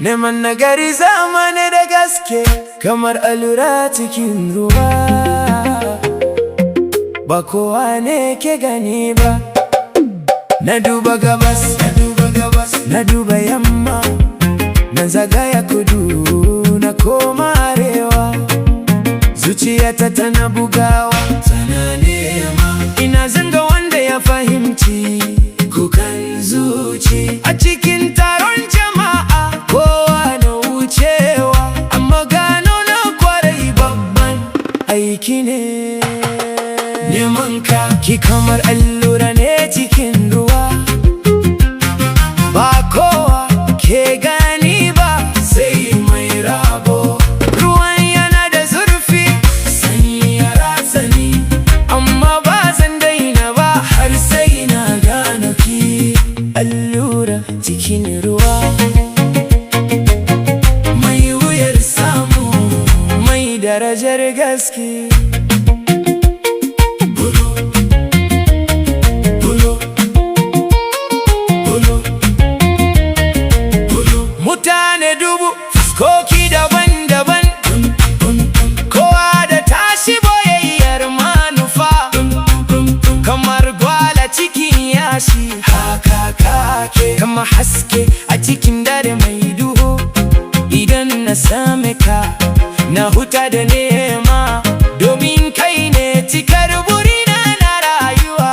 Neman nagari zamani da gaske, kamar allura cikin ruwa, ba kowa ne ke gani ba. Na duba gabas, na duba gabas, na duba yamma, na zagaya kudu, na koma arewa. Zuciyata tana bugawa, tana nema. Ina zanga wanda ya fahimci kukan zuci. A cikin taron jama'a kowa na wucewa, amma gano na kwarai babban aiki ne. Neman ka ki kamar allura ne cikin ruwa, ba kowa ke gani ba sai mai rabo. Ruwan yana da zurfi, sanyi ya ratsa ni, amma ba zan daina ba har sai na gano ki. Allura cikin ruwa, mai wuyar samu, mai darajar gaske. Bulu, bulu, bulu, bulu. Mutane dubu, fuskoki daban-daban, kowa da tashi boyayyar manufa. Kamar gwal a cikin yashi, haka kake, kamar haske a cikin dare mai duhu. Idan na same ka, na huta da nema, domin kai ne cikar burina na rayuwa.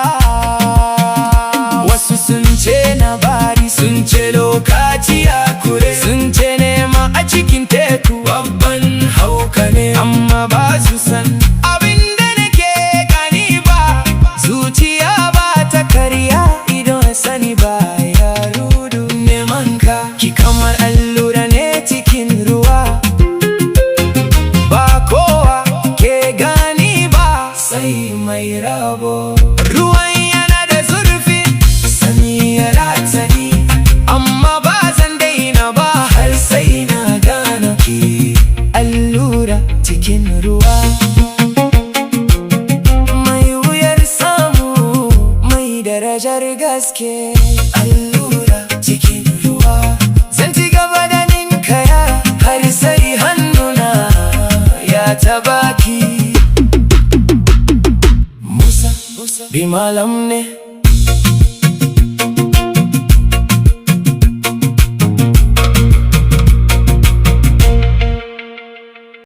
Wasu sun ce na bari, sun ce lokaci ya kure, sun ce nema a cikin teku babban hauka ne, amma ba su san abin da nake gani ba. Zuciya ba ta karya idan sani ba ya rudu. Neman ka ki kamar allura ne cikin ruwa, ba kowa ke gani ba sai mai rabo. Ruwan yana da zurfi, sanyi ya ratsa ni, amma ba zan daina ba har sai na gano ki. Allura cikin ruwa, mai wuyar samu, mai darajar gaske. Allura cikin ruwa. Zan ci gaba da ninkaya har sai hannuna ya taba.